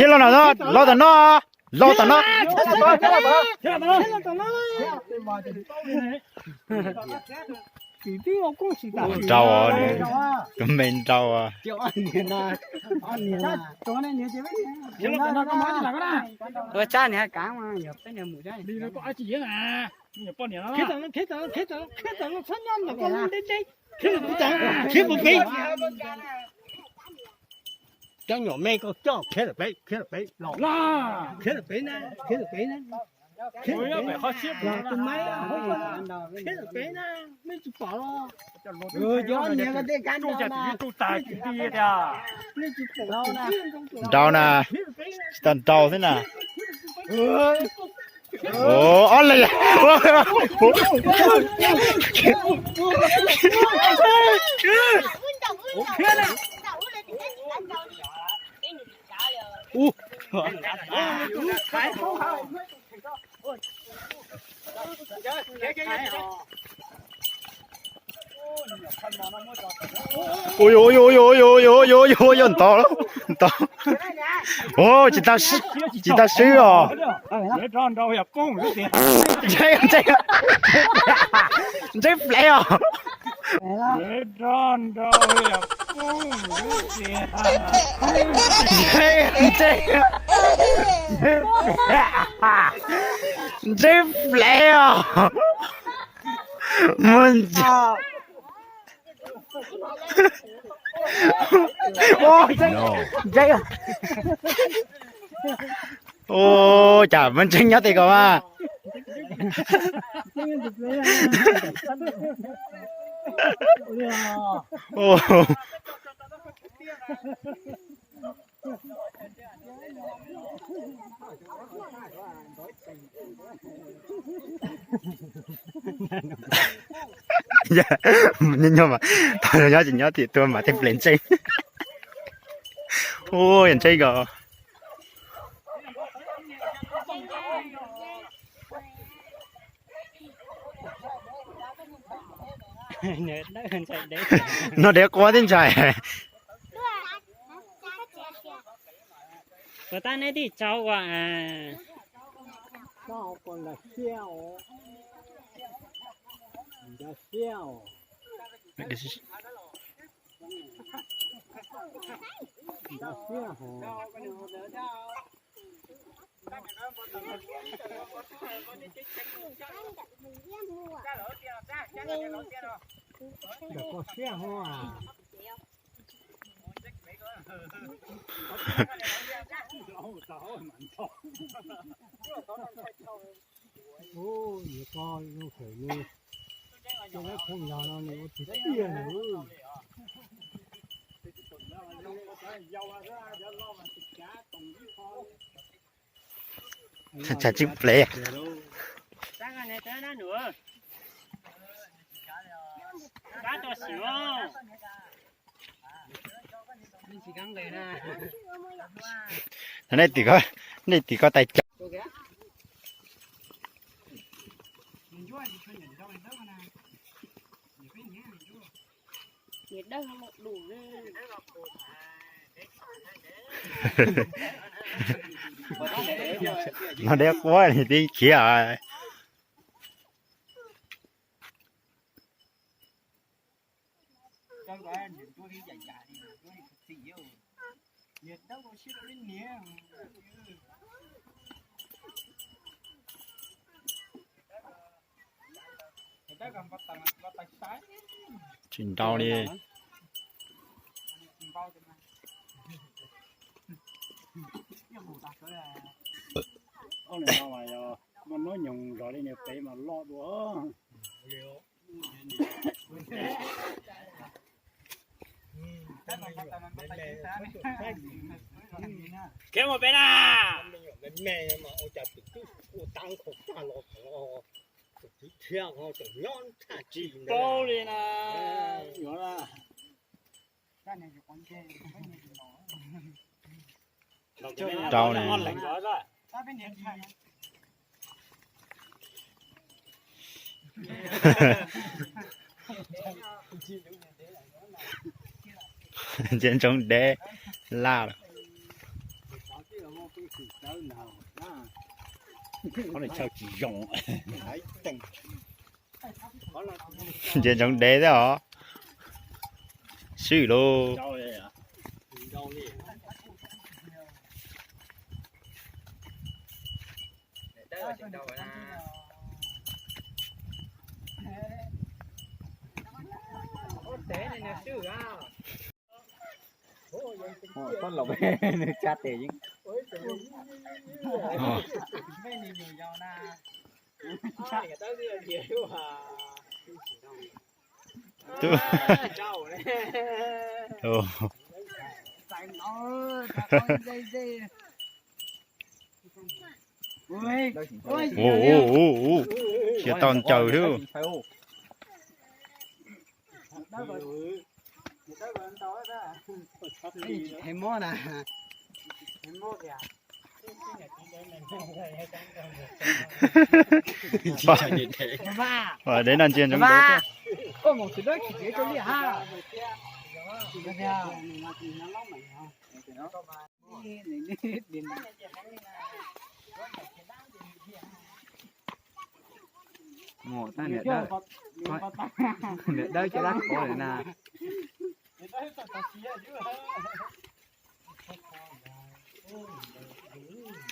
Yog los no, los tom no, los tom no. Nrau, tus me nrau. Ua tsab niag kav mas yog peb niag mus tsab. Khiav tawm, khiav tawm, khiav tawm, txhob nyob ntawm koj deb deb, khiav tawm, khiav pem pem. Cov nyuam me koj coj khiav lawm pem, khiav lawm pem los, khiav lawm pem na, khiav lawm pem na, khiav lawm pem na, los tus maiv hauv, khiav lawm pem na, nej tsis pom los? Cov niag ko tej kab nrau na, nej tsis pom los na. Nrau na, tsis tau nrau xwb na. Ua, ob leeg. Ui, ui, ui, ntov, ntov. Ua, tsis tau swb os. Ntsheb, ntsheb, ntsheb flev os. Ntsheb, ntsheb, ntsheb flev os. Mus ntsia. Ua, cas muaj ntseeg nyob tim ko mas. Nyob nyob mas, thaum nyob tsis nyob tim tuaj mas tej ple ntseeg. Ua, yog ntseeg ko. No dev quaj tib ntshai. Puas tab neb tij tsau ua? Ub, niam ko zoo kawm li, cov dab phooj ywg no nws ua tiag tiag li. Tsam tsib plev. Nej tim ko, nej tim ko tais cav. No deb quab li tib khiav. Tsis nrau li. Muaj hnub nyoog zov li niag pem mas loj dua. Khiav mus pem na. Tsis paub li na. Rau ne. Ntsia ntsoov dev laj lawm. Ntsia ntsoov dev thiab os. Swb lauj. Nws tsa tes yeej. Ua ua ua, cia tau ncaws thiab. Dev no ntsia ntsoov dev. Niam dawb caj dab qhov lawm na.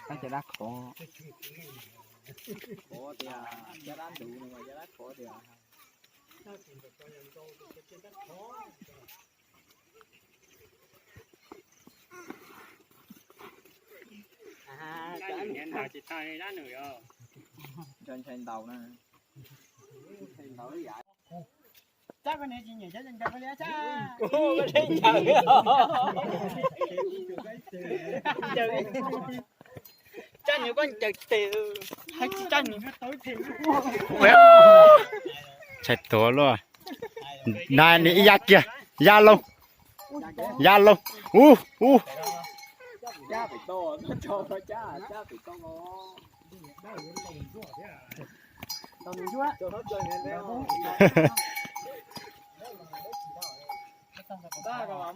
Dab caj dab qhov. Qhov tias caj dab ntuv no mas caj dab qhov tias. Nws tsis tau dab nws os. Ntshe ntshai ntaus na. Tshai tuav luaj. Na, nws ib ya kiag, ya loo, ya loo, ub ub.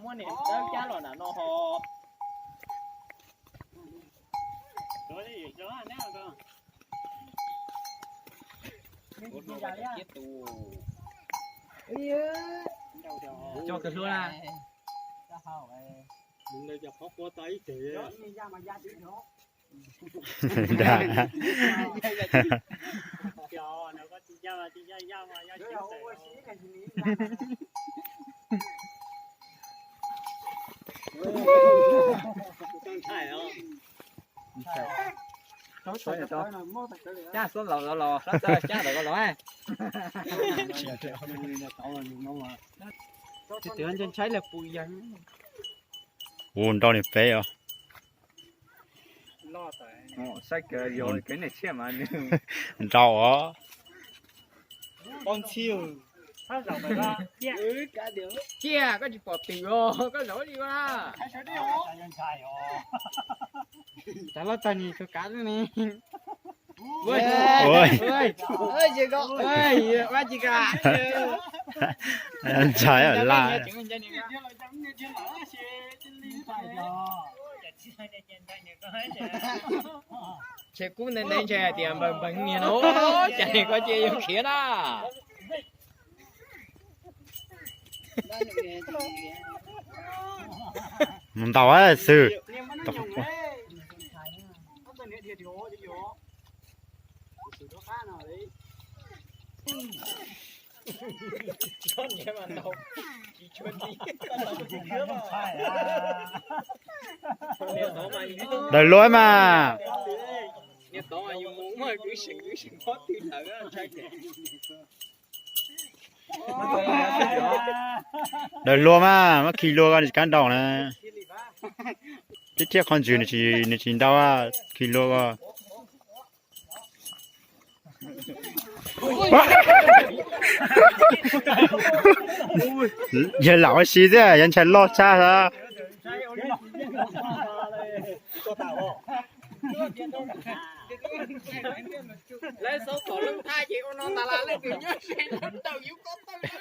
Muab niam dawb cab los nram no ho. Coj kawg hlub na. Cab xuab los los los, cab los los. Tus twg ntshai ntshai lawm pus yawg. Ua nrau niag peb os. Saib kev yog kev niam tshiab mas nws nrau os. Pov ntxhiv. Ciaj, koj tsis pom twm os, koj zaum li ua. Tsam loj tag ni tsuas kav xwb ne. Ua tsis kam. Ntshai laj. Tshe kub ntev ntev ntshe hais tias npeeg npeeg niag no, cas niag ko cia yuav khiav na. Mus ntaus xwb. Daws luag mas. Daws luag mas, muab khi luag ko nws tsis kam ntaus na. Tib thiaj qhov ntswg nws tsis ntaus, khi luag ko. Yawg lam ua si xwb, yawg ntshai loj tshaj xwb. No tas las leej twg nyob ze no tawm yus ko taw.